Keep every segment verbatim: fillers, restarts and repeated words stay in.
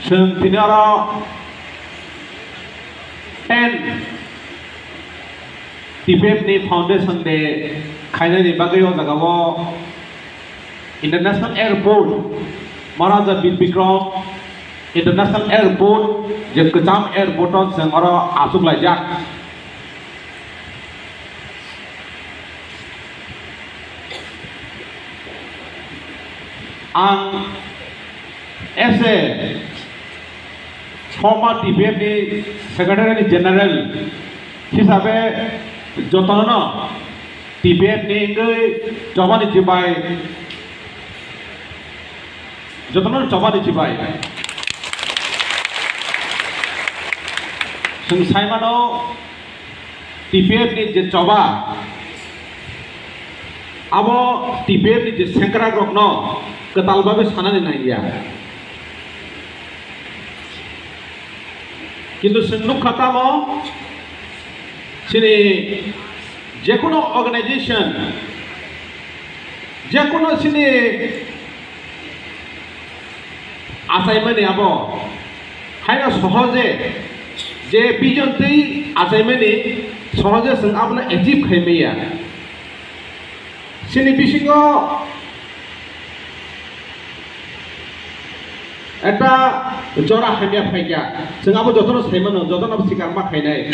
Chwng tini oro ten T P F ni Foundation Day khainani bagwi o jaga o International Airport, Maharaja Bir Bikram International Airport, je kwcham airport o chwng oro achuk laijak. Ang as a former T P F ni Secretary General hisabe jotono T P F ni wngwi chobani chibai, jotono chobani chibai. Chwng saimano T P F ni je choba, abo T P F ni je sengkrak rokno kwtal babe sanani nangya. Kintu chwng nukha tamo, chini jekono organization, jekono chini achaimani abo haino sohoje je vision tei achaimani sohoje chwng abono achieve khaimaya. Chini bisingo ekta jora hamya phaikya, chwng abo jotono saimano, jotono abo swkang ma khainai.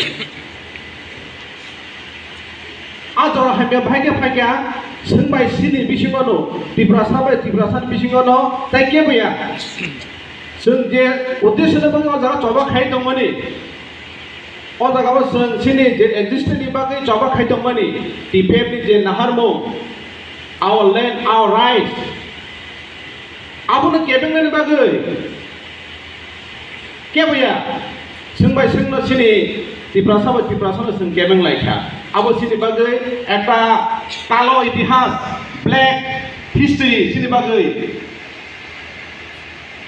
A jora hamya phaikya phaikya, chwng bai chini bisingono, Tiprasa bai Tiprasani bisingono tei keboya. Chwng je uddesho ni bagwi o jaga choba khai tongmani, o jaga o chwng chini je existence ni bagwi choba khai tongmani, T P F ni je naharmung, our land, our rights, abono kebengnani bagwi keboya, chwng bai chwngno chini Tiprasa bai Tiprasano chwng kebeng laikha. Abo chini bagwi ekta kalo itihas, black history chini bagwi.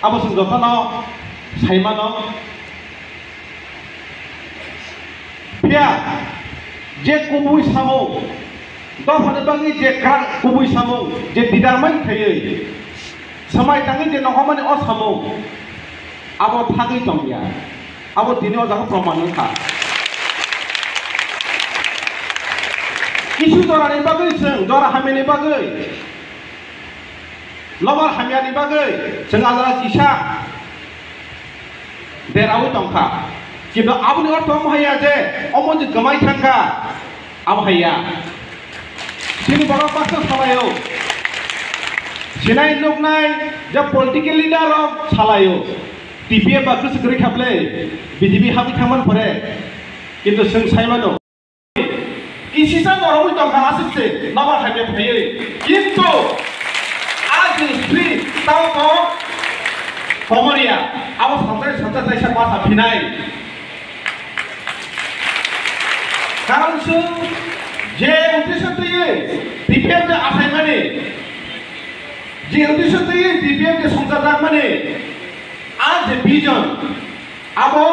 Abo chwng jotono saimano. Phiya je kubui samung, dophani bagwi je krak kubui samung, je determine khaiwi, swmai tangwi je nongkhormani o samung, abo thagwi tongya, abo tini o jaga proman wngkha. Kisu jorani bagwi chwng, jora hamyani bagwi, lobar hamyani bagwi chwng ajara kisa deraui tongkha. Kintu aboni ortho omo haiya je omo je kwmai thangkha, abo haiya. Chini borok baksa salaio, sinai nuknai je political leader rok salaio, T P F ba kwchwk kwrwi khaple B J P habwi thangmani pore, kintu chwng saimano. Kisisa norogwi tongkha aswk se nobar hamya phaiwi. Kintu a je history tamo komoria, abo sanjai sanjai taisa ma sa phinai. Karon chwng je uddesho twiwi T P F ni achaimani, je uddesho twiwi T P F ni songchar jakmani, a je vision, abo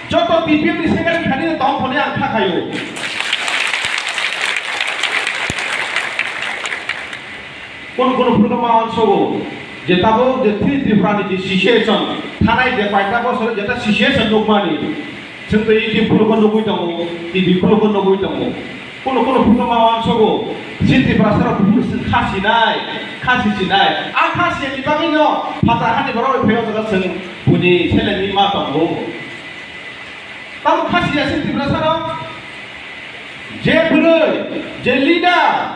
joto B P F ni secretary thani tong phone ang kha khaio. Kono kono phuru ma wansogo je tabuk je Tri Tripura ni je situation thanai je paita bosor jeta situation nukmani, chwng to YouTube phuru ko nugui tongo, T V phuru ko nugui tongo. Kono kono phuru ma wansogo, chini Tiprasa rok buphuru chwng kha sinai, kha si sinai. A kha siyani bagwi no phatar hani borok rok phaiyo jaga chwng buji selengwi ma tongo. Tamo kha siya chini Tiprasa rok? Je bwrwi, je leader,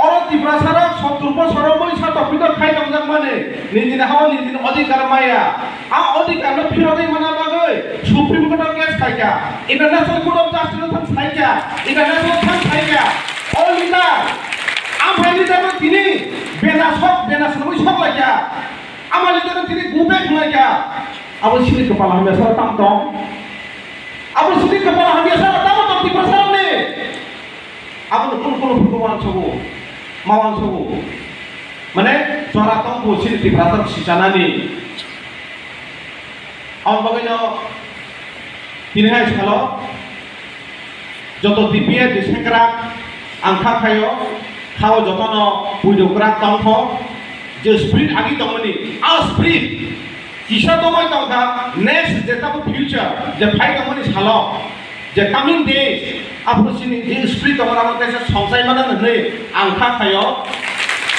oro Tiprasa rok sottur bosor o mui sa topito khai tongjak mani, nijini hao nijini odhikar maya. A odhikar no phirogwi mana bagwi Supreme Court o case khaikha, International Court of Justice o thang saikha, International thang saikha. O leader, amphai leader no tini bena sok, bena swnamwi sok laikha. Ama leader no tini go back laikha. Abo sini kwpal hamya sara tam tong. Abo sini kwpal hamya sara tamo tong Tiprasa rok ni. Abo no kunu kunu phuru wansogo, ma wansogo. Mane jora tong bo sini Tiprasa rok sichanani. Ang bagwi no tini hai salo joto D P F ni sengkrak ang kha khaio, khao jotono puido kwrak tongkho, je spirit agi tongmani, a spirit Kisa tongwi tongkha, next je tamo future, je phai tongmani salo, je coming days, aphuru chini je spirit tongmani abo kaisa songchai mano hwnwi ang kha khaio.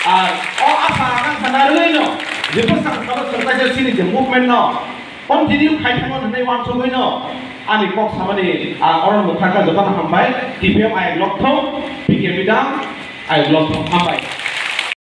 Ar o asa ang kha narwino, je bwsang salo chwng kaisa chini je movement no continue khai thangno hwnwi uansugwino ani kok samani ang oro mwthangkha. Jotono hambai, T P M ayang lokthong, P K bidang ayang lokthong, hambai.